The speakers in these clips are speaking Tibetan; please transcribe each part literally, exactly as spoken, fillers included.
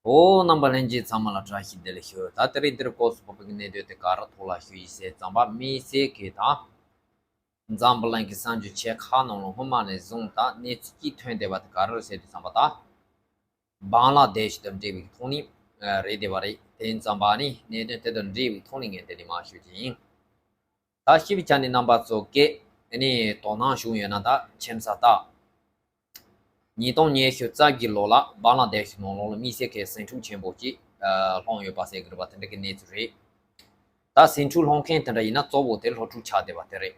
ཨོ། རྣམ་པ་ལྷན་རྒྱས་ཚང་མ་ལ་བཀྲ་ཤིས་བདེ་ལེགས་ཞུ། ད་དེ་རིང་འདིར་སྐོར་སུ་བབས་པའི་གནད་དོན་དེ་ག་རེ་ཐོག་ལ་ཞུ་ཡི་ཟེར་ཙམ་པ། དམིགས་བསལ་གྱི་ད་འཛམ་བུ་གླིང་གི་གསར་འགྱུར་ཆེ་ཁག་ནང་ལ་སྔོན་མ་ནས་བཟུང་ད་གནས་ཚུལ་གཅིག་ཐོན་བསྡད་པ་དེ་ག་རེ་རེད་ཟེར་དུས་ཙམ་པ། ད་བང་ལ་དེཤ་དང་འབྲེལ་བའི་ཐོག་ནས་རེད་བསྡད་པ་རེད། དེ་ཡིན་ཙམ་པ་ནི་གནད་དོན་དེ་དང་འབྲེལ་བའི་ཐོག་ནས་ངས་འདི་ནས་མར་ཞུ་རྒྱུ་ཡིན། ད་སྤྱི་པའི་ཆ་ནས་རྣམ་པ་ཚོ་གིས་ཨ་ནི་དོ་སྣང་བྱུང་ཡོད་ན། ད་ཁྱིམ་ས་ད་ཉིས་སྟོང་ཉི་ཤུ་རྩ་བཞི་ལོ་ལ་བང་ལ་དེཤ་ནང་ལོགས་ལ་དམིགས་བསལ་གྱི་ཟིང་འཁྲུག་ཆེན་པོ་ཅིག་ཨ་སློང་ཡོད་པ་ཟེར་གྱི་རེད་པ། དེ་འདྲ་གི་གནས་ཚུལ་རེད། ད་ཟིང་འཁྲུག་སློང་མཁན་དེ་འདྲ་ཡིན་ན་གཙོ་བོ་དེ་སློབ་ཕྲུག་ཆགས་བསྡད་པ་དེ་རེད།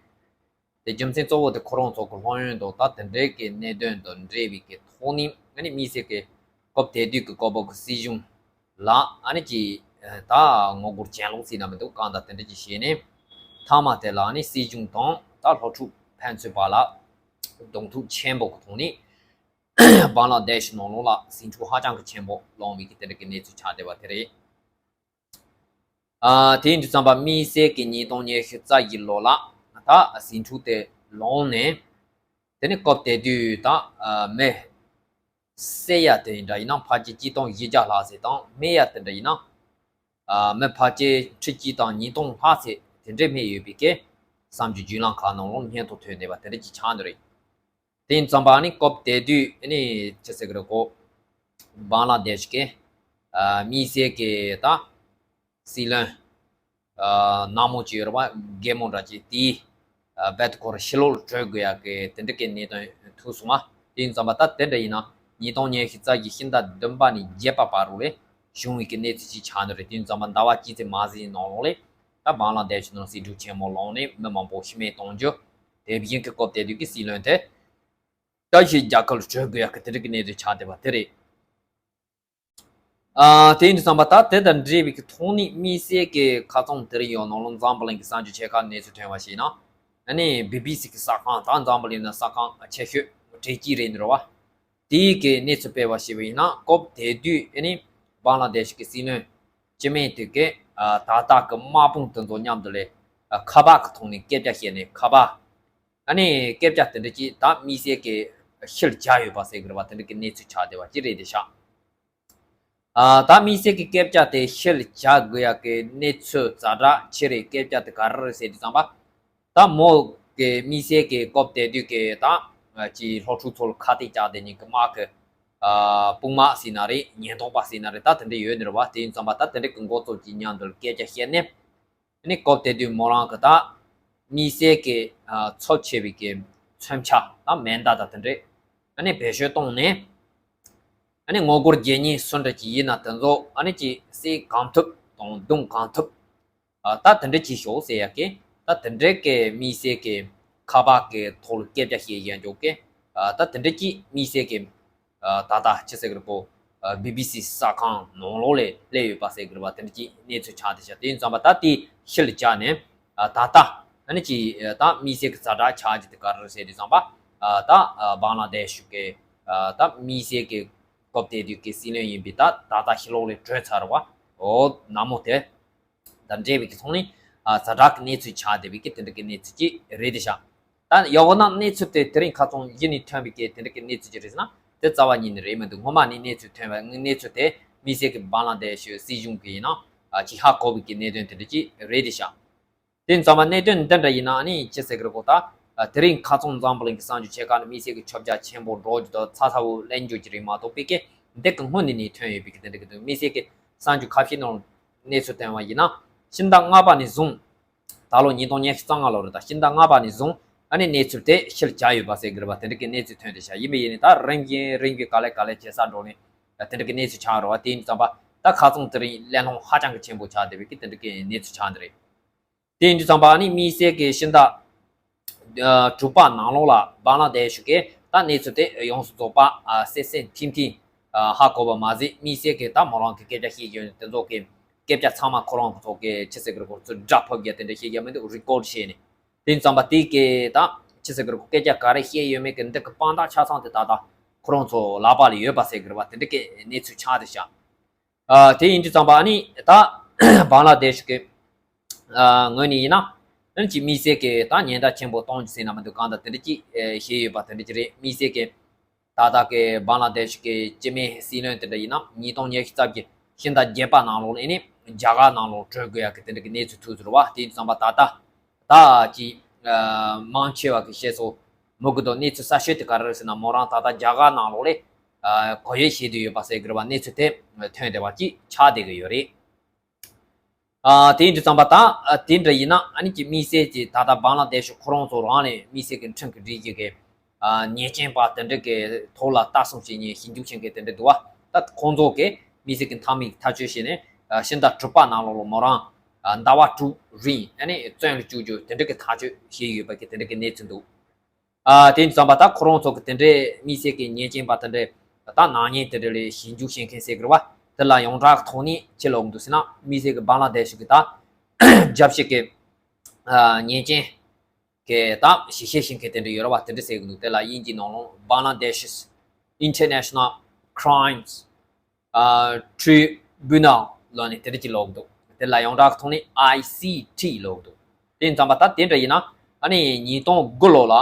དེ་རྒྱུ་མཚན་གཙོ་བོ་དེ་ཁོ་རང་ཚོ་གི་སློབ་ཡོན་དང་ད་དེ་འདྲའི་གི་གནད་དོན་དང་འབྲེལ་བའི་གི་ཐོག་ནས་ཨ་ནི་དམིགས་བསལ་གྱི་སྐབས་དེ་དུས་ཀྱི་ཀོ་བོ་གི་སྲིད་གཞུང་ལ་ཨ་ནི་ཅིག་ད་ངོ་རྒོལ་གྱེན་ལོག་ཟེར་ན་མི་འདུག་གང་ལྟར་དེ་འདྲ་ཅིག་བྱས་ནས། མཐའ་མ་དེ་ལ་ཨ་ནི་སྲིད་གཞུང་དང་ད་སློབ་ཕྲུག་ཕན་ཚུན་བར་ལ་གདོང་ཐུག་ཆེན་པོ་གི་ཐོག་ནས་བང་ལ་དེཤ་ནང་ལོགས་ལ་ཟིང་འཁྲུག་ཧ་ཅང་གི་ཆེན་པོ་སློང་བའི་གི་དེ་འདྲ་གི་གནས་ཚུལ་ཆགས་བསྡད་པ་དེ་རེད། ཨ་དེ་ཡིན་དུས་ཙམ་པ་དམིགས་བསལ་གྱི་ཉིས་སྟོང་ཉི་ཤུ་རྩ་བཞི་ལོ་ལ་ད་ཟིང་འཁྲུག་དེ་ལངས་ནས། དེ་ནས་སྐབས་དེ་དུས་ད་ཨ་མི་བསད་ཡ་དེ་འདྲ་ཡིན་ན་ཕལ་ཆེར་གཅིག་སྟོང་བཞི་བརྒྱ་ལྷག་ཙམ་དང་། རྨས་ཡ་དེ་འདྲ་ཡིན་ན་ཨ་མི་ཕལ་ཆེར་ཁྲི་གཅིག་དང་ཉིས་སྟོང་ལྷག་ཙམ་དེ་འདྲའི་རྨས་ཡོད་པའི་གི་གསར་འགྱུར་བརྒྱུད་ལམ་ཁག་ནང་ལ་སྙན་ཐོ་ཐོན་བསྡད་པ་དེ་འདྲ་ཅིག་ཆགས་ནི་རེད། དེ་ཡིན་ཙམ་པ་ནི་སྐབས་དེ་དུས་ནི་ཅི་ཟེར་གི་རེད་གོ། བང་ལ་དེཤ་གི་ཨ་དམིགས་བསལ་གྱི་ད་སྲིད་བློན་ཨ་ནག་མོ་ཅིག་ཡོད་རེད་པ། རྒན་མོ་འདྲ་ཅིག་དེས་ཨ་རྦད་དེ་ཁོ་རང་ཕྱི་ལོགས་ལ་བྲོས་དགོས་ཡ་གི་དེ་འདྲ་གི་གནད་དོན་ཐུག་སོང་བ། དེ་ཡིན་ཙམ་པ་ད་དེ་འདྲ་ཡིན་ན་ཉིས་སྟོང་ཉི་ཤུ་རྩ་བཞི་ཕྱི་ཟླ་བདུན་པ་ནས་བརྒྱད་པ་བར་དུ་ལ་བྱུང་བའི་གི་གནས་ཚུལ་ཅིག་ཆགས་ནི་རེད། དེ་ཡིན་ཙམ་པ་ཟླ་བ་གཅིག་ཙམ་མ་ཟིན་ནང་ལོགས་ལ་ད་བང་ལ་དེཤ་ནང་ཟིང་འཁྲུག་ཆེན་མོ་ལངས་ནས་མི་མང་པོ་ཤི་རྨས་གཏོང་རྒྱུ། དེ་བཞིན་གྱི་སྐབས་དེ་དུས་ཀྱི་སྲིད་བློན་དེ་ད་ཕྱིར་རྒྱ་གར་ལ་བྲོས་དགོས་ཡ་གི་དེ་འདྲ་གི་གནས་ཚུལ་ཆགས་བསྡད་པ་དེ་རེད། ཨ་དེ་ཡིན་དུས་ཙམ་པ་ད་དེ་དང་འབྲེལ་བའི་གི་ཐོག་ནས་དམིགས་བསལ་གྱི་ཁ་སང་དེ་རིང་ཡང་ནང་ལོགས་འཛམ་བུ་གླིང་གི་གསར་འགྱུར་ཆེ་ཁག་གནས་ཚུལ་ཐོན་པ་ཞིག་ཡིན་ན། ཨ་ནི་བི་བི་སི་གི་གསར་ཁང་། ད་འཛམ་བུ་གླིང་ན་གསར་ཁང་ཆེ་ཤོས་གྲས་གཅིག་རེད་འདུག་པ། དེའི་གི་གནས་ཚུལ་སྤེལ་བ་ཞིག་ཡིན་ན། སྐབས་དེ་དུས་ཨ་ནི་བང་ལ་དེཤ་གི་སྲིད་བློན་སྤྱི་མེས་དེ་གིས་ཨ་ད་ལྟ་གི་དམག་དཔུང་དེ་ཚོ་མཉམ་དུ་ལ་ཨ་ཁ་པར་གི་ཐོག་ནས་སྐད་ཆ་བཤད་ནས། ཁ་པར་ཨ་ནི་སྐད་ཆ་དེ་འདྲ་ཅིག་ད་དམིགས་བསལ་གྱི་ཤུལ་བཞག་ཡོད་པ་ཟེར་གི་རེད་པ། དེ་འདྲ་གི་གནས་ཚུལ་ཆགས་བསྡད་པ་ཅིག་རེད་དེ་ཤག་ཨ་ད་དམིགས་བསལ་གྱི་སྐད་ཆ་དེ་ཤུལ་བཞག་དགོས་ཡ་གི་གནས་ཚུལ་ཛ་དྲག་ཆེ་རེད། སྐད་ཆ་དེ་ག་རེ་རེད་ཟེར་དུས་ཙམ་པ། ད་མོ་གི་དམིགས་བསལ་གྱི་སྐབས་དེ་དུས་ཀྱི་ད་ཅིག་སློབ་ཕྲུག་ཚོ་ལ་ཁ་གཏད་བཅག་བསྡད་མཁན་གྱི་དམག་གི་ཨ་དཔུང་དམག་ཟེར་ན་རེད། ཉེན་རྟོག་པ་ཟེར་ན་རེད། ད་དེ་འདྲ་ཡོད་ནི་རེད་པ། དེ་ཡིན་ཙམ་པ་ད་དེ་འདྲ་གི་འགོ་གཙོ་གཅིག་མཉམ་དུ་སྐད་ཆ་བཤད་ནས། ཨ་ནི་སྐབས་དེ་དུས་མོ་རང་གི་ད་དམིགས་བསལ་གྱི་ཨ་ཚབས་ཆེ་བའི་གི་མཚོན་ཆ་དང་མེ་མདའ་དང་དེ་འདྲས་ཨ་ནི་བེད་སྤྱོད་བཏང་ནས། ཨ་ནི་ངོ་རྒོལ་བྱེད་མཁན་སུ་འདྲ་ཅིག་ཡིན་ན་དེ་ཚོ་ཨ་ནི་ཅིག་བསད་གང་ཐུབ་དང་རྡུང་གང་ཐུབ། ཨ་ད་དེ་འདྲ་བྱེད་ཤོག་ཟེར་ཡ་གི་ད་དེ་འདྲའི་གི་དམིགས་བསལ་གྱི་ཁ་པར་གི་ཐོག་ལ་སྐད་ཆ་བཤད་ཡ་འཇོག་གི་ཨ་ད་དེ་འདྲ་ཅིག་དམིགས་བསལ་གྱི་ཨ་ད་ལྟ་ཅི་ཟེར་གི་རེད་པོ། ཨ་བི་བི་སི་གསར་ཁང་ནང་ལོགས་ལ་སླེབས་ཡོད་པ་ཟེར་གི་རེད་པ། དེ་འདྲ་ཅིག་གནས་ཚུལ་ཆགས་བསྡད་ཤག་དེ་ཡིན་ཙམ་པ་ད་དེ་ཤུལ་བཞག་ནས། ཨ་ད་ལྟ་ཨ་ནི་ཅིག་ཨ་ད་དམིགས་བསལ་གྱི་ཛ་དྲག་ཆགས་རྒྱུ་དེ་ག་རེ་རེད་ཟེར་དུས་ཙམ་པ། ཨ་ད་ཨ་བང་ལ་དེ་ཤ་གི་ཨ་ད་དམིགས་བསལ་གྱི་སྐབས་དེ་དུས་ཀྱི་སྲིད་བློན་ཡིན་པའི་ད་ད་ལྟ་ཕྱི་ལོགས་ལ་བྲོས་ཚར་བ། འོ་ནག་མོ་དེ་དང་འབྲེལ་བའི་གི་ཐོག་ནས་ཨ་ཛ་དྲག་གི་གནས་ཚུལ་ཆགས་བསྡད་པའི་གི་དེ་འདྲ་གི་གནས་ཚུལ་ཅིག་རེད་དེ་ཤག་ད་ཡང་འོ་ན་གནས་ཚུལ་དེ་དེ་རིང་ཁ་སང་གཞི་ནས་ཐོན་པའི་གི་དེ་འདྲ་གི་གནས་ཚུལ་ཅིག་རེད་ཟེར་ན། དེ་རྩ་བ་ཉིད་ནས་རེད་མི་འདུག་སྔོན་མ་ནས་གནས་ཚུལ་ཐོན་པ། གནས་ཚུལ་དེ་དམིགས་བསལ་གྱི་བང་ལ་དེ་ཤ་སྲིད་གཞུང་གི་ཡིན་ན་ཨ་ཅིག་ཧ་གོ་བའི་གི་གནད་དོན་དེ་འདྲ་ཅིག་རེད་དེ་ཤག་དེ་ཙམ་པ་གནད་དོན་འདི་འདྲ་ཡིན་ན་ཨ་ནི་ཅི་ཟེར་གི་རེད་གོ། ད་དེ་རིང་ཁ་སང་འཛམ་བུ་གླིང་གི་གསར་འགྱུར་ཆེ་ཁག་ནི་དམིགས་བསལ་གྱི་ཁྱབ་རྒྱ་ཆེན་པོ་འགྲོ་རྒྱུ་དང་ཚ་ཚ་བོ་གླེང་རྒྱུ་ཅིག་རེད་མ་གཏོགས། པའི་གི་འདི་གི་སྔོན་ནས་ནས་ཐོན་ཡོད་པའི་གི་དེ་འདྲ་གི་འདུག་དམིགས་བསལ་གྱི་གསར་འགྱུར་ཁ་ཤས་ནང་གནས་ཚུལ་བཏོན་པ་ཡིན་ན། ཕྱི་ཟླ་ལྔ་པ་ནས་བཟུང་། ད་ལོ་ཉིས་སྟོང་ཉི་ཤུ་རྩ་ལྔ་ལོ་རེད། ད་ཕྱི་ཟླ་ལྔ་པ་ནས་བཟུང་ཨ་ནི་གནས་ཚུལ་དེ་ཤུལ་བཞག་ཡོད་པ་ཟེར་གི་རེད་པ། དེ་འདྲ་གི་གནས་ཚུལ་ཐོན་བསྡད་ཤག་ཡིན་པ་ཡིན་ནའི་ད་རིམ་བཞིན་རིམ་བཞིན་ག་ལེ་ག་ལེ་བྱེད་ས་འགྲོ་ནས་དེ་འདྲ་གི་གནས་ཚུལ་ཆགས་རེད་པ། དེ་ཡིན་ཙམ་པ་ད་ཁ་སང་དེ་རིང་གླེང་སློང་ཧ་ཅང་གི་ཆེན་པོ་ཆགས་བསྡད་པའི་གི་དེ་འདྲ་གི་གནས་ཚུལ་ཆགས་འདི་རེད། དེ་ཡིན་དུས་ཙམ་པ་ཨ་ནི་དམིགས་བསལ་གྱི་ཕྱི་ཟླ་ཨ་དྲུག་པ་ནང་ལོགས་ལ་བང་ལ་དེ་ཤ་གི་ད་གནས་ཚུལ་དེ་ཡོངས་སུ་རྫོགས་པ་ཨ་གསལ་གསལ་ཐིང་ཐིང་ཨ་ཧ་གོ་བ་མ་ཟད། དམིགས་བསལ་གྱི་ད་མོ་རང་གི་སྐད་ཆ་བཤད་ཀྱི་ཡོད་དེ་ཚོ་གི་སྐད་ཆ་ཚང་མ་ཁོ་རང་ཚོ་གི་ཅི་ཟེར་གི་རེད་གོ། ཚུར་སྒྲ་ཕབ་རྒྱག་དེ་འདྲ་བཤད་ཀྱི་མི་འདུག་རི་ཀོཌ་བྱས་ནས། དེ་ཡིན་ཙམ་པ་དེ་གི་ད་ཅི་ཟེར་གི་རེད་གོ། སྐད་ཆ་ག་རེ་བཤད་ཡོད་མེད་གི་འདི་གི་དཔང་རྟགས་ཆ་ཚང་དེ་ད་ལྟ་ཁོ་རང་ཚོ་ལག་པ་ལ་ཡོད་པ་ཟེར་གི་རེད་པ། དེ་འདྲ་གི་གནས་ཚུལ་ཆགས་བསྡད་ཤག་ཨ་དེ་ཡིན་དུས་ཙམ་པ་ཨ་ནི་ད་བང་ལ་དེ་ཤ་གི་ཨ་ངོས་ནས་ཡིན་ན། ཨ་ནི་ཅིག་དམིགས་བསལ་གྱི་ད་ཉེན་བརྡ་ཆེན་པོ་གཏོང་རྒྱུ་ཟེར་ན་མི་འདུག་གང་ལྟར་དེ་འདྲ་ཅིག་ཨེ་བྱས་ཡོད་པ་དེ་འདྲ་ཅིག་རེད། དམིགས་བསལ་གྱི་ ད་ལྟ་གི་བང་ལ་དེ་ཤི་གི་སྤྱི་མི་སྲིད་བློན་དེ་འདྲ་ཡིན་ན་ཉིས་སྟོང་ཉི་ཤུ་རྩ་བརྒྱད་ཕྱི་ཟླ་བརྒྱད་པ་ནང་ལོགས་ལ་ཨེ་ནི་རྒྱ་གར་ནང་ལོགས་བྲོས་དགོས་ཡག་གི་དེ་འདྲ་གི་གནས་ཚུལ་ཐོན་ཟེར་བ། དེ་ཡིན་དུས་ཙམ་པ་ད་ལྟ་ད་ཅི་མང་ཆེ་བ་གི་བཤད་སོ་མོ་གི་དོ་གནས་ཚུལ་གསར་ཤོས་དེ་ག་རེ་རེད་ཟེར་ན། མོ་རང་ད་ལྟ་རྒྱ་གར་ནང་ལོགས་ལ་གོ་ཡོད་བྱེད་དུ་ཡོད་པ་ཟེར་གི་རེད་བ། གནས་ཚུལ་དེ་ཐོན་བསྡད་པ་ཅིག་ཆགས་བསྡད་གི་ཡོད་རེད། ཨ། དེ་ཡིན་དུས་ཙམ་པ་ད་ཨ། དེ་འདྲ་ཡིན་ན་ཨ་ནི་ཀྱི་དམིགས་བསལ་གྱི་ད་ལྟ་བང་ལ་དེ་ཤི་ཁོ་རང་ཚོ་རང་ནས་དམིགས་བསལ་གྱི་ཁྲིམས་ཀྱི་སྒྲིག་གཞི་གི་ཨ། ཉེས་ཅན་པ་དེ་འདྲ་གི་ཐོག་ལ་ལྟ་སྲུང་བྱེད་མཁན་ཞིབ་འཇུག་བྱེད་མཁན་དེ་འདྲ་འདུག་བ། ད་ཁོང་ཚོ་གི་དམིགས་བསལ་གྱི་མཐའ་མའི་ཐག་གཅོད་བྱས་ནས་ཨ། ཕྱི་ཟླ་དྲུག་པ་ནང་ལོགས་ལ་མོ་རང་ཨ། ཟླ་བ་དྲུག་རིང་ཨ་ནི་བཙོན་ལ་བཅུག་རྒྱུ་དེ་འདྲ་གི་ཐག་གཅོད་བྱས་ཡོད་པ་གི་དེ་འདྲ་གི་གནས་ཚུལ་འདུག་ཨ། དེ་ཡིན་དུས་ཙམ་པ་ད་ཁོ་རང་ཚོ་གི་དེ་འདྲའི་དམིགས་བསལ་གྱི་ཉེས་ཅན་པ་དེ་འདྲའི་ད་ནག་ཉེས་དེ་འདྲ་ལ་ཞིབ་འཇུག་བྱེད་མཁན་ཟེར་གི་རེད་བ། དེ་ལ་ཡོངས་གྲགས་ཐོག་ནས་ཅི་ལབ་འདུག་ཟེར་ན། དམིགས་བསལ་གྱི་བང་ལ་དེ་ཤི་གི་ད་རྒྱབ་ཤིག་གི་ཨ། ཉེས་ཅན་གྱི་ད་ཞིབ་བཤེར་བྱེད་མཁན་དེ་འདྲ་ཡོད་རེད་བ། དེ་འདྲ་ཟེར་གི་འདུག་དེ་ལ་དབྱིན་ཇིའི་ནང་ལོགས་Bangladesh's International Crimes ཨ། Tribunal ལབ་ནས་དེ་འདྲ་ཅིག་ལབ་འདུག་དེ་ལ་ཡོངས་གྲགས་ཐོག་ནས་ཨའི་སི་ཊི་ལབ་འདུག་དེ་ཡིན་ཙམ་པ་ད་དེ་འདྲ་ཡིན་ན་ཨ་ནི་ཉིས་སྟོང་དགུ་ལོ་ལ་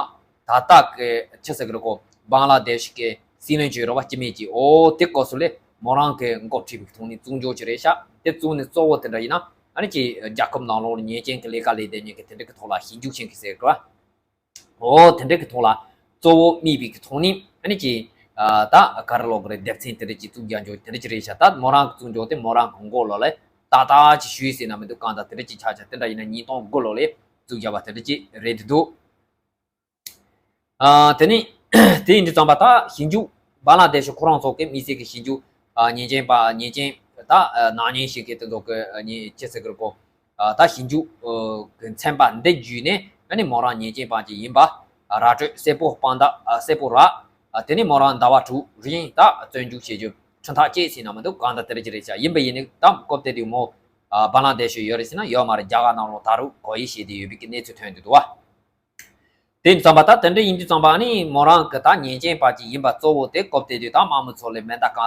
ད་ལྟ་གི་ཆི་ཟེར་གི་རེད་གོ། བང་ལ་དེ་ཤི་གི་སྲིད་བློན་ཅིག་ཡོད་རེད་བ། སྤྱི་མི་ཅིག་འོ་དེ་སྐབས་སུ་ལས་མོ་རང་གི་མགོ་ཁྲིད་པའི་ཐོག་ནས་བཙུགས་འཇོག་ཅིག་རེད་ཤག་དེ་བཙུགས་ནས་གཙོ་བོ་དེ་འདྲ་ཡིན་ན་ཨ་ནི་ཀྱི་རྒྱལ་ཁབ་ནང་ལོགས་ལ་ཉེས་ཅན་གྱི་ལས་ཀ་ལས་བསྡད་མཁན་གྱི་དེ་འདྲ་གི་ཐོག་ལ་ཞིབ་འཇུག་བྱེད་མཁན་ཟེར་གི་རེད་བ། འོ་དེ་འདྲ་གི་ཐོག་ལ་གཙོ་བོ་དམིགས་པའི་གི་ཐོག་ནས་ཨ་ནི་ཀྱི་ཨ། ད་ག་རེ་ལབ་དགོས་རེད། སྡེ་ཚན་དེ་འདྲ་ཅིག་བཙུགས་རྒྱག་འཇོག་དེ་འདྲ་ཅིག་རེད་ཤག་ད་མོ་རང་གི་བཙུགས་འཇོག་དེ་མོ་རང་གི་མགོ་ལོག་ལ་ཏག་ཏག་ཅིག་ཞུས་ཟེར་ན་མི་འདུག་གང་ལྟར་དེ་འདྲ་ཅིག་ཆགས་ཆགས། དེ་འདྲ་ཡིན་ན་ཉིས་སྟོང་དགུ་ལོ་ལ་བཙུགས་རྒྱག་པ་དེ་འདྲ་ཅིག་རེད་འདུག་ཨ། དེ་ནས་དེ་ཡིན་དུས་ཙམ་པ་ད་ཞིབ་འཇུག་བང་ལ་དེ་ཤི་ཁོ་རང་ཚོ་གི་དམིགས་བསལ་གྱི་ཞིབ་འཇུག་ཨ། ཉེས་ཅན་པ་ཉེས་ཅན་ད་ཨ། ནག་ཉེས་ཤིག་གི་དེ་ཚོ་གི་ཨ། ཉེས་ཅན་ཟེར་གི་རེད་གོ། ཨ། ད་ཞིབ་འཇུག་ཨ། གི་ཚན་པ་འདི་བརྒྱུད་ནས་ཨ་ནི་མོ་རང་ཉེས་ཅན་པ་ཅིག་ཡིན་པ་ཨ། ར་སྤྲོད་གསལ་པོ་དཔང་རྟགས་ཨ། གསལ་པོ་རག་ཨ། དེ་ནས་མོ་རང་ཟླ་བ་དྲུག་རིང་ད་བཙོན་འཇུག་བྱེད་རྒྱུ་ཁྲིམས་ཐག་བཅད་ཟེར་ན་མི་འདུག་གང་ལྟར་དེ་འདྲ་ཅིག་རེད་ཤག་ཡིན་པ་ཡིན་ནའི་ད་སྐབས་དེ་དུས་མོ་ཨ། བང་ལ་དེ་ཤི་ཡོད་རེད་ཟེར་ན་ཡོད་མ་རེད། རྒྱ་གར་ནང་ལོགས་ད་རུང་གོ་ཡི་བྱས་ཏེ་ཡོད་པའི་གི་གནས་ཚུལ་ཐོན་འདུག་འདུག་བ། དེ་ཡིན་དུས་ཙམ་པ་ད་དེ་འདྲ་ཡིན་དུས་ཙམ་པ་ཨ་ནི་མོ་རང་གི་ད་ཉེས་ཅན་པ་ཅིག་ཡིན་པ་གཙོ་བོ་དེ་སྐབས་དེ་དུས་ད་དམངས་མི་ཚོ་ལ་མེ་མདའ་ག་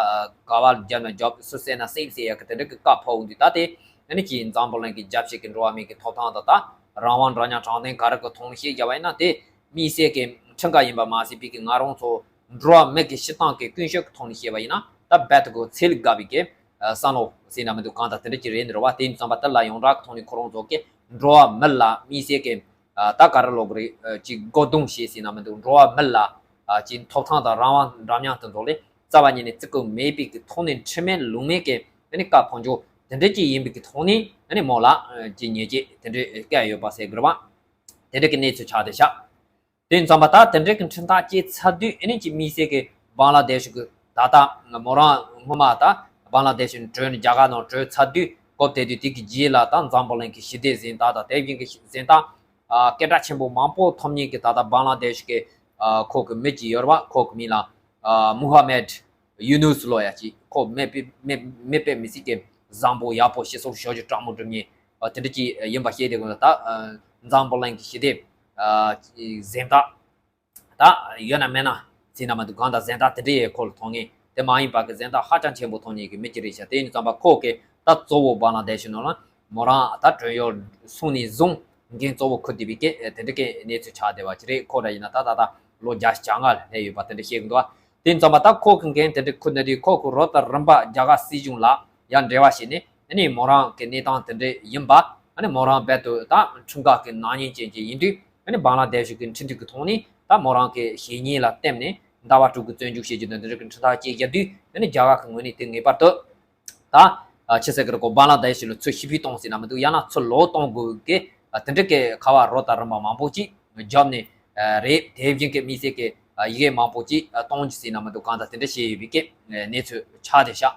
ག་བ་བརྒྱབ་ན་རྒྱོབ། སུ་བསད་ན་བསད་ཟེར་ཡག་གི་དེ་འདྲ་གི་བཀའ་ཕབ་འོང་དུས། ད་དེ་ཨ་ནི་ཀྱི་འཛམ་བུ་གླིང་གི་རྒྱལ་སྤྱི་གི་འགྲོ་བ་མི་གི་ཐོབ་ཐང་དང་ད་རང་དབང་འདྲ་མཉམ་དྲང་བདེན་ག་རེ་གི་ཐོག་ནས་བཤད་རྒྱབ་པ་ཡིན་ན་དེ་དམིགས་བསལ་གི་ཁྲིམས་འགལ་ཡིན་པ་མ་ཟད་པའི་གི་ང་རང་ཚོ་འགྲོ་བ་མི་གི་སྤྱི་བཏང་གི་ཀུན་སྤྱོད་ཀྱི་ཐོག་ནས་བཤད་པ་ཡིན་ན་ད་རྦད་དེ་གི་ཚད་ལས་བརྒལ་བའི་གི་བསམ་བློ་ཟེར་ན་མི་འདུག་གང་ལྟར་དེ་འདྲ་ཅིག་རེད་འདུག་བ། དེ་ཡིན་དུས་ཙམ་པ་དེ་ལ་ཡོངས་གྲགས་ཀྱི་ཐོག་ནས་ཁོ་རང་ཚོ་གི་འགྲོ་བ་མི་ལ་དམིགས་བསལ་གྱི་ད་ག་རེ་ལབ་དགོས་རེད། ཅིག་སྒོ་རྡུང་བྱས་ཟེར་ན་མི་འདུག་འགྲོ་བ་མི་ལ་ཅིག་ཐོབ་ཐང་དང་རང་དབང་འདྲ་མཉམ་དེ་ཚོ་ལ་རྩ་བ་ཉིད་ནས་བརྩི་བཀུར་མེད་པའི་གི་ཐོག་ནས་ཁྲིམས་མེད་ལུགས་མེད་ཀྱི་ཨ་ནི་བཀའ་ཕབ་འཇོག་དེ་འདྲ་ཅིག་ཡིན་པའི་གི་ཐོག་ནས་ཨ་ནི་མོ་ལ་ཅིག་ཉེས་ཆད་དེ་འདྲ་བཀལ་ཡོད་པ་ཟེར་དགོས་རེད་བ། དེ་འདྲ་གི་གནས་ཚུལ་ཆགས་བསྡད་ཤག་དེ་ཡིན་དུས་ཙམ་པ་ད་དེ་འདྲའི་གི་ཁྲིམས་ཐག་བཅད་ཚར་དུས་ཨ་ནི་ཅིག་དམིགས་བསལ་གི་བང་ལ་དེ་ཤི་གི་ད་ལྟ་མོ་རང་སྔོན་མ་ད་བང་ལ་དེ་ཤི་བྲོས་ནས་རྒྱ་གར་ནང་བྲོས་ཚར་དུས་སྐབས་དེ་དུས་དེ་གི་རྗེས་ལ་ད་འཛམ་བུ་གླིང་གི་ཞི་བདེ་གཟེངས་རྟགས་དང་དེ་བཞིན་གི་གཟེངས་རྟགས་ཨ། སྐད་གྲགས་ཆེན་པོ་མང་པོ་ཐོབ་མཁན་གི་ད་ལྟ་བང་ལ་དེ་ཤི་གི་ཨ། ཁོ་གི་མི་ཅིག་ཡོད་རེད་བ། ཁོ་གི་མིང་ལ་ཨ། མུ་ཧ་མེད་ཡུ་ནུས་ལབ་ཡག་ཅིག་ཁོ་མི་དཔེ་མི་མི་དཔེ་མི་སྲིད་ཀྱི་བཟང་པོ་ཡག་པོ་སྤྱི་ཚོགས་ཞབས་ཞུ་དྲང་མོ་སྒྲུབ་མཁན་ཨ། དེ་འདྲ་ཅིག་ཡིན་པ་ཤེས་དེ་གོ་ད་ཨ། འཛམ་བུ་གླིང་གི་ཞི་བདེ་ཨ། གཟེངས་རྟགས་ད་ཡོད་ན་མེད་ན་ཟེར་ན་མ་གཏོགས་གང་ལྟར་གཟེངས་རྟགས་དེ་འདྲའི་ཁོ་ལ་ཐོབ་མཁན་དེ་མ་ཡིན་པ་གི་གཟེངས་རྟགས་ཧ་ཅང་ཆེན་པོ་ཐོབ་མཁན་གྱི་མི་ཅིག་རེད་ཤག་དེ་ཡིན་དུས་ཙམ་པ་ཁོ་གི་ད་གཙོ་བོ་བང་ལ་དེ་ཤི་ནང་ལ་མོ་རང་ད་བྲོས་ཡོལ་སོང་ནས་བཟུང་འགན་གཙོ་བོ་འཁུར་བསྡད་པའི་སྐད་དེ་འདྲ་གི་གནས་ཚུལ་ཆགས་བསྡད་པ་ཅིག་རེད། ཁོ་འདྲ་ཡིན་ན་ད་ད་ལྟ་ལོ་བརྒྱད་ཅུ་གྱ་ལྔ་ལ་སླེབས་ཡོད་པ་དེ་འདྲ་བཤད་གི་འདུག་དེ་ཡིན་དུས་ཙམ་པ་ད་ཁོ་གི་འགན་དེ་འདྲ་འཁུར་ནས་དུས་ཁོ་གི་རོགས་དང་རིམ་པ་རྒྱ་གར་སྲིད་གཞུང་ལ་ཡང་འབྲེལ་བ་བྱས་ནས་ཨ་ནི་མོ་རང་གི་གནས་སྟངས་དེ་འདྲ་ཡིན་པ་ཨ་ནི་མོ་རང་རྦད་དེ་ད་ཁྲིམས་འགལ་གྱི་ནག་ཉེས་ཅན་ཅིག་ཡིན་དུས་ཨ་ནི་བང་ལ་དེ་ཤི་གི་ཁྲིམས་མཐུན་གྱི་ཐོག་ནས་ད་མོ་རང་གི་ཞེ་ཉེས་ལ་བརྟེན་ནས་ཟླ་བ་དྲུག་གི་བཙོན་འཇུག་བྱེད་རྒྱུ་དང་དེ་འདྲ་གི་ཁྲིམས་ཐག་བཅད་བཞག་དུས་ཨ་ནི་རྒྱ་གར་གྱི་ངོས་ནས་དེ་ངེས་པར་དུ་ད་ཆི་ཟེར་གི་རེད་གོ། བང་ལ་དེ་ཤི་ལ་ཚུར་ཕྱིར་འབུད་གཏོང་ཟེར་ན་མི་འདུག་ཡང་ན་ཚུར་ལོག་གཏོང་དགོས་གི་དེ་འདྲ་གི་ཁ་པར་རོགས་དང་རིམ་པ་མང་པོ་ཅིག་བརྒྱབ་ནས་རེད། དེ་བཞིན་གི་དམིགས་བསལ་གི་ཡི་གེ་མང་པོ་ཅིག་གཏོང་རྒྱུ་ཟེར་ན་མི་འདུག་གང་ལྟར་དེ་འདྲ་བྱས་ཡོད་པའི་གི་གནས་ཚུལ་ཆགས་བསྡད་ཤག་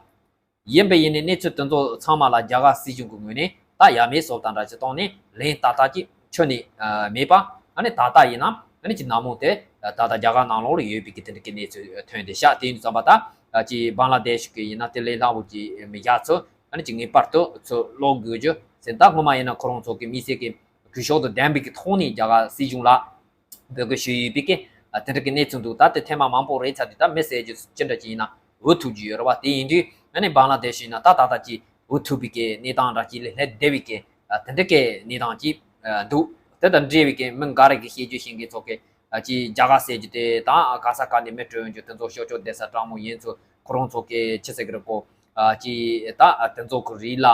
ཡིན་པ་ཡིན་ནའི་གནས་ཚུལ་དེ་ཚོ་ཚང་མ་ལ་རྒྱ་གར་སྲིད་གཞུང་གི་ངོས་ནས་ད་ཡ་མེད་བཟོ་ལྟ་འདྲ་ཅིག་བཏང་ནས་ལན་ཏག་ཏག་ཅིག་ཁྱོན་ནས་ཨ། མེད་པ། ཨ་ནི་ད་ལྟ་ཡིན་ན་ཨ་ནི་ཅིག་ནག་མོ་དེ་ད་ལྟ་རྒྱ་གར་ནང་ལོགས་ལ་ཡོད་པའི་གི་དེ་འདྲ་གི་གནས་ཚུལ་ཐོན་བསྡད་ཤག་དེ་ཡིན་དུས་ཙམ་པ་ད་ཅིག་བང་ལ་དེ་ཤི་གི་ཡིན་ན་དེ་ལས་སླ་བོ་ཅིག་མི་བཞག་ཚུལ་ཨ་ནི་ཅིག་ངེས་པར་དུ་ཚུར་ལོག་དགོས་རྒྱུ་ཟེར། ད་སྔོན་མ་ཡིན་ན་ཁོ་རང་ཚོ་གི་དམིགས་བསལ་གི་གུས་ཕྱོགས་དང་ལྡན་པའི་གི་ཐོག་ནས་རྒྱ་གར་སྲིད་གཞུང་ལ་འབོད་སྐུལ་ཞུས་ཡོད་པའི་གི་དེ་འདྲ་གི་གནས་ཚུལ་འདུག་ད་དེ་ཐེངས་མ་མང་པོ་རེད་ཚར་དུས་ད་མི་ཟེར་རྒྱུ་ཅི་འདྲ་ཅིག་ཡིན་ན་འུ་ཐུག་རྒྱུ་ཡོད་རེད་བ། དེ་ཡིན་དུས་ཨ་ནི་བང་ལ་དེ་ཤི་ཡིན་ན་ད་ད་ལྟ་ཅིག་འུ་ཐུག་པའི་གི་གནས་སྟངས་འདྲ་ཅིག་ལས་སླེབས་བསྡད་པའི་གི་དེ་འདྲ་གི་གནས་སྟངས་ཅིག་འདུག་དེ་དང་འབྲེལ་བའི་གི་མི་འགའ་རེ་གི་བཤད་རྒྱུ་བཤད་མཁན་ཚོ་གི་ ཨ་ཅི་རྒྱ་གར་ཟེར་རྒྱུ་དེ་དང་ག་ས་ག་ནས་མི་སྤྲོད་རྒྱུ་དེ་ཚོ་ཤོ་ཆོ་བསྡད་ས་དྲང་མོ་ཡིན་ཚུལ་ཁོ་རང་ཚོ་གི་ཆི་ཟེར་གི་རེད་གོ། ཨ་ཅི་ད་དེ་ཚོ་གི་རིགས་ལ་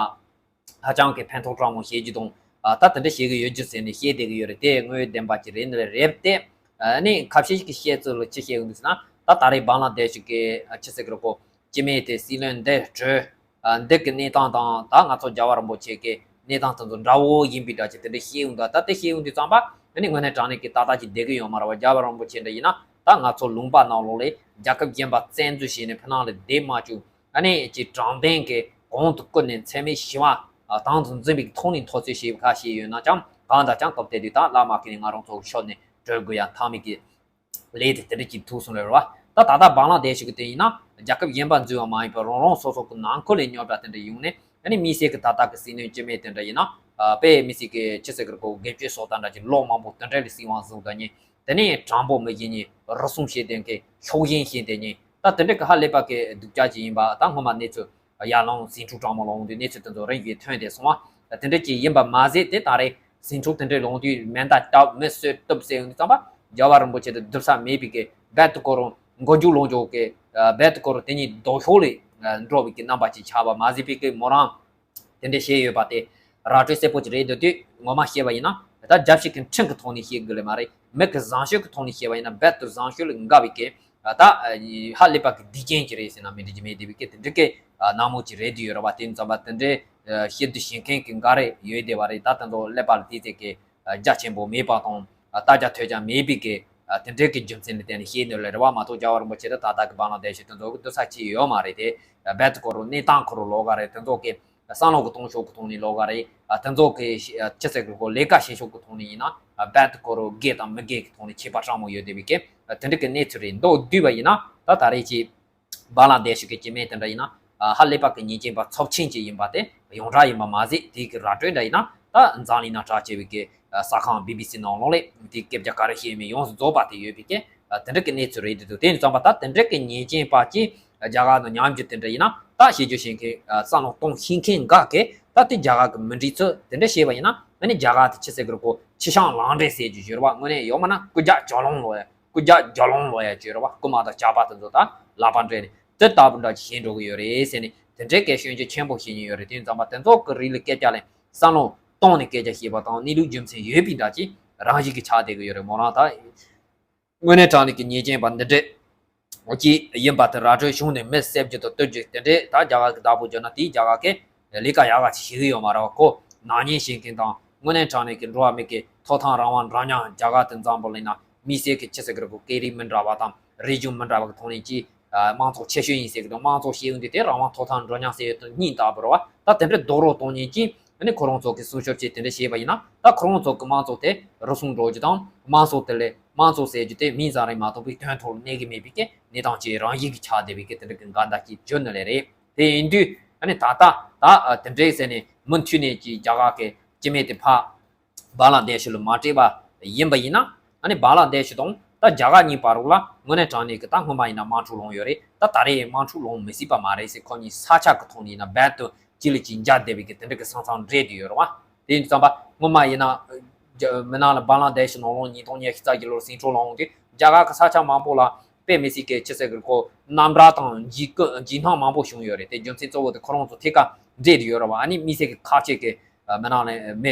ཧ་ཅང་གི་ཕན་ཐོགས་དྲང་མོ་བྱེད་རྒྱུ་དང་། ཨ་ད་དེ་འདྲ་བྱེད་གི་ཡོད་རྒྱུ་ཟེར་ནས་བཤད་བསྡད་གི་ཡོད་རེད། དེ་དངོས་ཡོད་བདེན་པ་ཅིག་རེད་ནི་རེད་དེ། ཨ་ནི་ཁ་ཤས་ཤིག་གི་བཤད་ཚུལ་ལ་ཅི་བཤད་གི་འདུག་ཟེར་ན། ད་ད་རེས་བང་ལ་དེ་ཤིག་གི་ཆི་ཟེར་གི་རེད་གོ། སྤྱི་མེས་དེ་སྲིད་བློན་འདི་གྲོས། ཨ་འདི་གི་གནས་སྟངས་དང་ད་ང་ཚོ་རྒྱལ་བ་རིན་པོ་ཆེ་གི་གནས་སྟངས་དེ་ཚོ་འདྲ་བོ་ཡིན་པའི་འདྲ་ཅིག་དེ་འདྲ་བཤད་འོང་ད། ད་དེ་བཤད་འོང་དུས་ཙམ་པ་ཨ་ནི་དངོས་གནས་དྲང་གནས་ཀྱི་ཏག་ཏག་ཅིག་བསྡད་གི་ཡོད་མ་རེད་བ། རྒྱལ་བ་རིན་པོ་ཆེ་འདྲ་ཡིན་ན་ད་ང་ཚོ་ལུང་པ་ནང་ལོགས་ལ་རྒྱལ་ཁབ་གཞན་པ་བཙན་འཛུལ་བྱས་ནས་ཕི་ནང་ལ་བསྡད་མ་བཅུག་ཨ་ནི་ཅིག་དྲང་བདེན་གྱི་གོང་དུ་བཀུར་ནས་འཚེ་མེད་ཞི་བ་དང་དུ་འཛིན་པའི་ཐོག་ནས་མཐོ་ཚད་ཞིག་ཁ་ཤས་ཡོད་ན་ཅང་གང་དང་ཅང་སྟབས་བདེ་དུས་ད་བླ་མ་ཁེ་ནས་ང་རང་ཚོ་ཕྱོགས་ནས་གྲོས་དགོས་ཡ་ཐག་མེད་ཀྱི་ལས་དེ་དེ་འདྲ་ཅིག་ཐུག་སོང་རེད་བ། ད་ད་ལྟ་བང་ལ་དེ་ཞིག་གི་དེ་ཡིན་ན་རྒྱལ་ཁབ་གཞན་པ་འཛུལ་བ་མ་ཡིན་པར་རང་རང་སོ་སོ་གི་ནང་ཁུལ་ལས་རྙོག་དྲ་དེ་འདྲ་ཡོང་ནས་ཨ་ནི་དམིགས་བསལ་གྱི་ད་ལྟ་གི་སྲིད་བློན་སྤྱི་མེས་དེ་འདྲ་ཡིན་ན་དཔེ་དམིགས་བསལ་གྱི་ཆི་ཟེར་གི་རེད་གོ། དགེ་བཅུའི་སྲོལ་དང་འདྲ་ཅིག་ལོག་མང་པོ་དེ་འདྲ་ལ་སྲིད་དབང་བཟུང་ད་ཉིན། དེ་ནས་དྲང་པོ་མི་བྱེད་ཉིན། རུལ་སུངས་བྱེད་དོན་གྱི་ཤོག་ཞེན་བྱེད་དེ་ཉིན། ད་དེ་འདྲ་གི་ཧ་ལས་པ་གི་སྡུག་ཅག་ཅིག་ཡིན་པ་ད་སྔོན་མ་གནས་ཚུལ་ཡར་ལངས་ཟིང་འཁྲུག་དྲང་མོ་ལངས་དུས་གནས་ཚུལ་དེ་ཚོ་རིམ་བཞིན་ཐོན་བསྡད་སོང་བ། དེ་འདྲ་ཅིག་ཡིན་པ་མ་ཟད་དེ་ད་རེས་ཟིང་འཁྲུག་དེ་འདྲ་ལངས་དུས་མེ་མདའ་བཏབ་མི་གསོད་གཏུབ་ཟེར་ཡོང་དུས་ཙམ་པ་རྒྱལ་བ་རིན་པོ་ཆེ་དེ་སྡུག་ས་མེད་པའི་གི་རྦད་དེ་ཁོ་རང་མགོ་མཇུག་ལོག་འཇོག་གི་རྦད་དེ་ཁོ་རང་དེ་ཉིད་ལྡོག་ཕྱོགས་ལ་འགྲོ་བའི་གི་རྣམ་པ་ཅིག་ཆགས་པ་མ་ཟད་པའི་གི་མོ་རང་དེ་འདྲ་བཤད་ཡོད་པ་དེ་ར་སྤྲོད་གསལ་པོ་ཅིག་རེད་འདུག་དུས་ངོ་མ་བཤད་པ་ཡིན་ན་ད་རྒྱབ་ཤིག་གི་ཁྲིམས་ཀྱི་ཐོག་ནས་བཤད་དགོས་ལེ་མ་རེད། མི་གི་བཟང་སྤྱོད་ཀྱི་ཐོག་ནས་བཤད་པ་ཡིན་ན་རྦད་དེ་བཟང་སྤྱོད་ལས་འགལ་བའི་གི་ད་ཧ་ལས་པ་གི་སྡིག་ཅན་ཅིག་རེད་ཟེར་ན་མི་འགྲིག་གི་མེད་དེ་བའི་གི་དེ་འདྲ་གི་ནག་མོ་ཅིག་རེད་འདུག་ཡོད་རེད་བ། དེ་ཙམ་པ་དེ་འདྲའི་བཤད་དུ་བཤད་མཁན་གི་འགའ་རེ་ཡོད་བསྡད་པ་རེད། ད་དེ་ཚོ་ཀླད་པ་ལ་དེ་ཚད་གི་རྒྱ་ཆེན་པོ་མེད་པ་དང་ལྟ་རྒྱ་ཐོས་རྒྱ་མེད་པའི་གི་དེ་འདྲའི་གི་རྒྱུ་མཚན་ལ་བརྟེན་ནས་བཤད་ནོ་ལེ་རེད་བ། མ་གཏོགས་རྒྱལ་བ་རིན་པོ་ཆེ་དེ་ད་ལྟ་གི་བང་ལ་དེ་ཤི་དེ་ཚོ་གི་སྡུག་ས་ཅིག་ཡོད་མ་རེད་དེ། རྦད་དེ་ཁོ་རང་གནས་སྟངས་ཁོ་རང་ལོགས་ཀ་རེད། དེ་ཚོ་གི་བསམ་བློ་གི་གཏོང་ཕྱོགས་ཀྱི་ཐོག་ནས་ལོགས་ཀ་རེད། ཨ་དེ་ཚོ་གི་ཤི་ཨ་ཅི་ཟེར་གི་གོ་ལས་ཀ་བྱེད་ཕྱོགས་ཀྱི་ཐོག་ནས་ཡིན་ན་ཨ་རྦད་དེ་ཁོ་རང་དགེ་དང་མི་དགེ་གི་ཐོག་ནས་ཁྱད་པར་དྲང་མོ་ཡོད་བསྡད་པའི་གི་ཨ་དེ་འདྲ་གི་གནས་ཚུལ་རེད། མདོར་བསྡུས་པ་ཡིན་ན་ད་ད་རེས་ཀྱི་བང་ལ་དེ་ཤི་གི་སྐྱེ་དམན་དེ་འདྲ་ཡིན་ན་ཨ་ཧ་ལས་པ་གི་ཉེས་ཅན་པ་ཚབས་ཆེན་ཅིག་ཡིན་པ་དེ་ཡོངས་གྲགས་ཡིན་པ་མ་ཟད་དེ་གི་ར་སྤྲོད་འདྲ་ཡིན་ན་ད་འཛམ་གླིང་ན་གྲགས་ཆེ་བའི་གི་ཨ་གསར་ཁང་བི་བི་སི་ནང་ལོགས་ལས་དེ་སྐད་ཆ་ག་རེ་བཤད་མིན་ཡོངས་སུ་རྫོགས་པ་དེ་ཡོད་པའི་གི་ཨ་དེ་འདྲ་གི་གནས་ཚུལ་རེད་འདུག་དེ་ནས་བསམ་པ་ད་དེ་འདྲ་གི་ཉེས་ཅན་པ་ཅིག་རྒྱ་གར་དུ་ཉམས་རྒྱུ་དེ་འདྲ་ཡིན་ན་ད་བཤད་རྒྱུ་བཤད་མཁན་བསམ་བློ་གཏོང་ཤེས་མཁན་འགའ་གིས་ད་དེ་རྒྱ་གར་གི་མི་འགྲིག་ཚུལ་དེ་འདྲ་བཤད་པ་ཡིན་ན་ཨ་ནི་རྒྱ་གར་དེ་ཆི་ཟེར་གི་རེད་གོ། ཁྱི་ཤང་ལང་འདྲེ་ཟེར་རྒྱུ་ཡོད་རེད་བ། དངོས་གནས་ཡོད་མ་ན་རྐུ་རྒྱག་རྒྱ་ལོང་ལོ་ཡ་རྐུ་རྒྱག་རྒྱ་ལོང་ལོ་ཡ་ཅིག་ཡོད་རེད་བ། རྐུ་མ་དང་ཇག་པ་དེ་ཚོ་ད་ལག་པ་འདྲེས་ནས་དེ་ལྟ་བུ་འདྲ་ཅིག་བྱེད་འགྲོ་གི་ཡོད་རེད་ཟེར་ནས་དེ་འདྲའི་སྐད་ཤོད་རྒྱུ་ཆེན་པོ་བཤད་མཁན་ཡོད་རེད། དེ་ཙམ་པ་དེ་ཚོ་གི་རིགས་ལ་སྐད་ཆ་ལེན་བསམ་བློ་གཏོང་ནས་སྐད་ཆ་བཤད་པ་དང་གནས་ལུགས་རྒྱུ་མཚན་ཡོད་པའི་འདྲ་ཅིག་རང་བཞིན་གྱི་ཆགས་བསྡད་གི་ཡོད་རེད་མོ་རང་ད། དངོས་གནས་དྲང་གནས་ཀྱི་ཉེས་ཅན་པ་འདི་འདྲས་ཅིག་ཡིན་པ་དེ་ར་སྤྲོད་བྱུང་ནས་མི་བསད་རྒྱུ་དང་གཏུབ་རྒྱུ་དེ་འདྲས་ད་རྒྱ་གར་གྱི་བདག་པོ་བརྒྱབ་ན་དེའི་རྒྱ་གར་གྱི་ལས་ཀ་ཡག་ག་ཅིག་བྱེད་གི་ཡོད་མ་རེད་བ། ཁོ་ནག་ཉེས་བྱེད་མཁན་དང་དངོས་གནས་དྲང་གནས་ཀྱི་འགྲོ་བ་མི་གི་ཐོབ་ཐང་རང་དབང་འདྲ་མཉམ་རྒྱ་གར་དེ་འཛམ་བུ་གླིང་ན་མི་སེར་གྱི་ཆི་ཟེར་གི་རེད་གོ། སྐད་རིགས་མི་འདྲ་བ་དང་རིག་གཞུང་མི་འདྲ་བ་གི་ཐོག་ནས་ཅིག་ཨ་དམངས་གཙོ་ཆེ་ཤོས་ཡིན་ཟེར་གི་འདུག་དམངས་གཙོ་ཞེས་ཡོང་དུས་དེ་རང་དབང་ཐོབ་ཐང་འགྲོ་སྙིང་ཟེར་ཡོད་དོན་སྙིང་ལྟ་བུ་རེད་བ། ད་དེ་འདྲའི་རྡོག་རོལ་གཏོང་མཁན་གྱིས་ཨ་ནི་ཁོ་རང་ཚོ་གི་སྲུང་སྐྱོབ་བྱེད་དེ་འདྲ་བྱས་པ་ཡིན་ན་ད་ཁོ་རང་ཚོ་གི་དམངས་གཙོ་དེ་རུལ་སུངས་འགྲོ་རྒྱུ་དང་དམངས་གཙོ་དེ་ལས་དམངས་གཙོ་ཟེར་རྒྱུ་དེ་མིང་ཙམ་རེད་མ་གཏོགས་པའི་དོན་ཐོག་ལ་གནས་ཀྱི་མེད་པའི་གི་གནས་སྟངས་ཅིག་རང་བཞིན་གྱིས་ཆགས་བསྡད་པའི་གི་དེ་འདྲ་གི་འགལ་ཟླ་ཅིག་བརྗོད་ནི་ལས་རེད། དེ་ཡིན་དུས་ཨ་ནི་ད་ལྟ་ད་དེ་འདྲའི་ཟེར་ནས་མུ་མཐུད་ནས་ཀྱི་རྒྱ་གར་གི་སྤྱི་མི་དེ་ཕར་བང་ལ་དེ་ཤུ་ལ་མ་སྤྲད་པ་ཡིན་པ་ཡིན་ན་ཨ་ནི་བང་ལ་དེ་ཤུ་དང་ད་རྒྱ་གར་གཉིས་བར་ལ་དངོས་གནས་དྲང་གནས་ཀྱི་ད་སྔོན་མ་ཡིན་ན་དམག་འཁྲུག་ལངས་ཡོད་རེད། ད་ད་རེས་དམག་འཁྲུག་ལངས་མི་སྲིད་པ་མ་རེད་ཟེར་ཁོ་གཉིས་ས་ཆ་གི་ཐོག་ནས་ཡིན་ན་རྦད་དུ་གཅིག་ལ་གཅིག་འཇགས་བསྡད་པའི་གི་དེ་འདྲ་གི་ས་མཚམས་འདྲེས་བསྡད་ཡོད་རེད་བ། དེ་ཡིན་དུས་ཙམ་པ་སྔོན་མ་ཡིན་ན་རྒྱ་མི་ནང་ལ་བང་ལ་དེ་ཤུ་ནང་ལོགས་ཉིས་སྟོང་ཉི་ཤུ་རྩ་བཞི་ལོར་ཟིང་འཁྲུག་ལངས་དུས་རྒྱ་གར་གི་ས་ཆ་མང་པོ་ལ་དཔེ་མི་སྲིད་ཀྱི་ཆི་ཟེར་གི་ཁོ་གནམ་དྲག་དང་འཇིགས་སྐུ་འཇིགས་སྣང་མང་པོ་བྱུང་ཡོད་རེད། དེ་རྒྱུ་མཚན་གཙོ་བོ་དེ་ཁོ་རང་ཚོ་ཐད་ཀར་འདྲེས་བསྡད་ཡོད་རེད་བ། ཨ་ནི་དམིགས་བསལ་གྱི་ཁ་ཆེ་གི་མི་ནང་ལ་མི་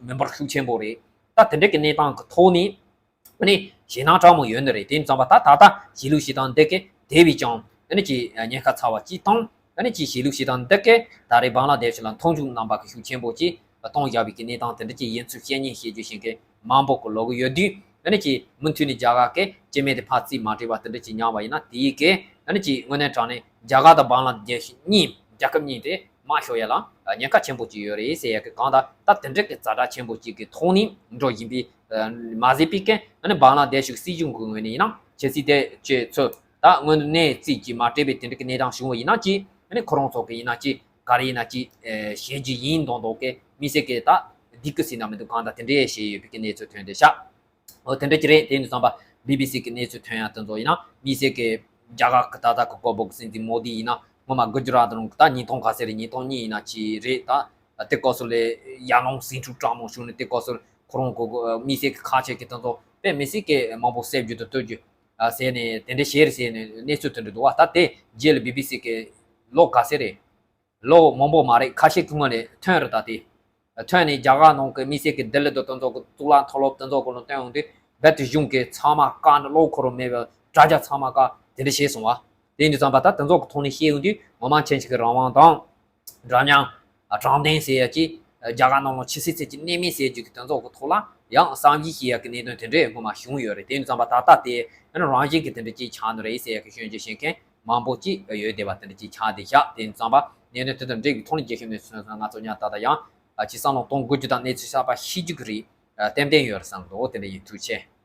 མི་འབོར་ཤུགས་ཆེན་པོ་རེད། ད་དེ་འདྲ་གི་གནས་སྟངས་ཀྱི་ཐོག་ནས་ཨ་ནི་ཞེད་སྣང་དྲག་མོ་ཡོད་ནི་རེད། དེ་ཙམ་པ་ད་ད་ལྟ་གཞིས་ལུས་ཤིག་དང་འདི་གི་དེ་བས་ཀྱང་ཨ་ནི་ཅིག་ཉེན་ཁ་ཚ་བ་ཅིག་དང་ཨ་ནི་ཅིག་གཞིས་ལུས་ཤིག་དང་འདི་གི་ད་རེས་བང་ལ་དེ་ཤུ་ལ་མཐོང་ཆུང་རྣམ་པ་གི་ཤུགས་ཆེན་པོ་ཅིག་གཏོང་བཞག་པའི་གི་གནས་སྟངས་དེ་འདྲ་ཅིག་ཡིན་ཚུལ་བཤད་ཉེས་བཤད་རྒྱུ་ཞིག་གི་མང་པོ་གི་ལོག་གི་ཡོད་དུས་ཨ་ནི་ཅིག་མུ་མཐུད་ནས་རྒྱ་གར་གི་སྤྱི་མི་དེ་ཕར་རྩིས་མ་སྤྲད་པ་དེ་འདྲ་ཅིག་ཉར་བ་ཡིན་ན་དེ་ཡི་གི་ཨ་ནི་ཅིག་དངོས་གནས་དྲང་གནས་རྒྱ་གར་དང་བང་ལ་དེ་ཤུ་གཉིས་རྒྱལ་ཁབ་གཉིས་དེ་དམག་ཤོར་ཡ་ལ་ཉེན་ཁ་ཆེན་པོ་ཅིག་ཡོད་རེད་ཟེར་ཡ་གི་གང་ལྟར་ད་དེ་འདྲ་གི་ཛ་དྲག་ཆེན་པོ་ཅིག་གི་ཐོག་ནས་འགྲོ་བཞིན་པའི་མ་ཟད་པའི་གི་ཨ་ནི་བང་ལ་དེ་ཤུ་སྲིད་གཞུང་གི་ངོས་ནས་ཡིན་ན་ཁྱེད་སྲིད་དེ་ཁྱེད་ཚོ་ད་དངོས་གནས་རྩིས་ཀྱིས་མ་སྤྲད་པའི་དེ་འདྲ་གི་གནས་སྟངས་བྱུང་བ་ཡིན་ན་ཅི་ཨ་ནི་ཁོ་རང་ཚོ་གི་ཡིན་ན་ཅི་ག་རེ་ཡིན་ན་ཅི་བྱེད་རྒྱུ་ཡིན་མདོག་མདོག་གི་དམིགས་བསལ་གི་ད་སྡིགས་སྐུལ་ཟེར་ན་མི་འདུག་གང་ལྟར་དེ་འདྲ་བྱས་ཡོད་པའི་གི་གནས་ཚུལ་ཐོན་བསྡད་ཤག་འོ་དེ་འདྲ་ཅིག་རེད། དེ་ཡིན་དུས་ཙམ་པ་བི་བི་སི་གི་གནས་ཚུལ་ཐོན་ཡ་དེ་ཚོ་ཡིན་ན་དམིགས་བསལ་གྱི་རྒྱ་གར་གི་ད་ལྟ་གི་ལྐོག་སྦུག་གི་སྲིད་འཛིན་མོ་དི་ཡིན་ན་སྔོན་མ་གུ་ཇུ་རཱཏ་རང་གི་ད་ཉིས་སྟོང་ག་ཚོད་རེད། ཉིས་སྟོང་གཉིས་ཡིན་ན་ཅི་རེད། ད་དེ་སྐབས་སུ་ལས་ཡར་ལངས་ཟིང་འཁྲུག་དྲག་མོ་བྱུང་ནས་དེ་སྐབས་སུ་ཁོ་རང་གི་དམིགས་བསལ་གྱི་ཁ་ཆེ་གི་དེ་ཚོ་ པས་མི་སེར་གྱི་མང་པོ་བསད་རྒྱུ་དང་གཏུབ་རྒྱུ་ཟེར་ནས་དེ་འདྲ་བྱས་རེད་ཟེར་ནས་གནས་ཚུལ་དེ་འདྲ་འདུག་བ། ད་དེ་རྗེས་ལ་བི་བི་སི་གི་ལོ་ག་ཚོད་རེད། ལོ་མང་པོ་མ་རེད། ཁ་ཤས་ཀྱི་སྔོན་ནས་ཐོན་རེད། ད་དེ་ཐོན་ནས་རྒྱ་གར་ནང་གི་མི་སེར་གྱི་བདེ་ལེགས་དང་དེ་ཚོ་གི་གཙུག་ལག་མཐོ་སློབ་དེ་ཚོ་གི་ནང་བཏོན་ཡོང་དུས་རྦད་དེ་གཞུང་གིས་ཚང་མ་བཀག་ནས། བློ་ཁོ་རང་མེད་པའི་དྲ་རྒྱ་ཚང་མ་བཀག་དེ་འདྲ་བྱས་སོང་བ། དེ་ཡིན་དུས་ཙམ་པ་ད་དེ་ཚོ་གི་ཐོག་ནས་བཤད་ཡོང་དུས་ངོ་མ་ཁྱེད་ཅག་གི་རང་དབང་དང་། འདྲ་མཉམ། དྲང་བདེན་ཟེར་ཡ་ཅིག་རྒྱ་གར་ནང་ལ་ཆི་སྲིད་ཚད་ཀྱི་གནས་མེད་ཟེར་རྒྱུ་གི་དེ་ཚོ་གི་ཐོག་ལ་ཡང་བསམ་གཞིག་བྱེད་ཡ་གི་གནད་དོན་དེ་འདྲས་སྔོན་མ་བྱུང་ཡོད་རེད། དེ་ཡིན་ཙམ་པ་ད་ལྟ་དེ་ཡང་རང་བཞིན་གྱི་དེ་འདྲ་ཅིག་ཆགས་ནི་རེད་ཟེར་ཡ་གི་སྐྱོན་བརྗོད་བྱེད་མཁན་མང་པོ་ཅིག་ཡོད་བསྡད་པ་དེ་འདྲ་ཅིག་ཆགས་བསྡད་ཤག་དེ་ཡིན་ཙམ་པ་གནད་དོན་དེ་དང་འབྲེལ་བའི་ཐོག་ནས་རྒྱལ་ཁབ་ནས་སོང་ཙང་ང་ཚོ་ཉག་ཏག་ཏག་ཡང་ཅིག་བསམ་བློ་གཏོང་དགོས་རྒྱུ་དང་གནས་ཚུལ་གསར་པ་ཤེས་རྒྱུ་གི་རེད། ཏན་ཏན་ཡོད་རེད་བསམ་གི་འདུག་དེ་འདྲ་ཡིན། ཐུགས་རྗེ་ཆེ།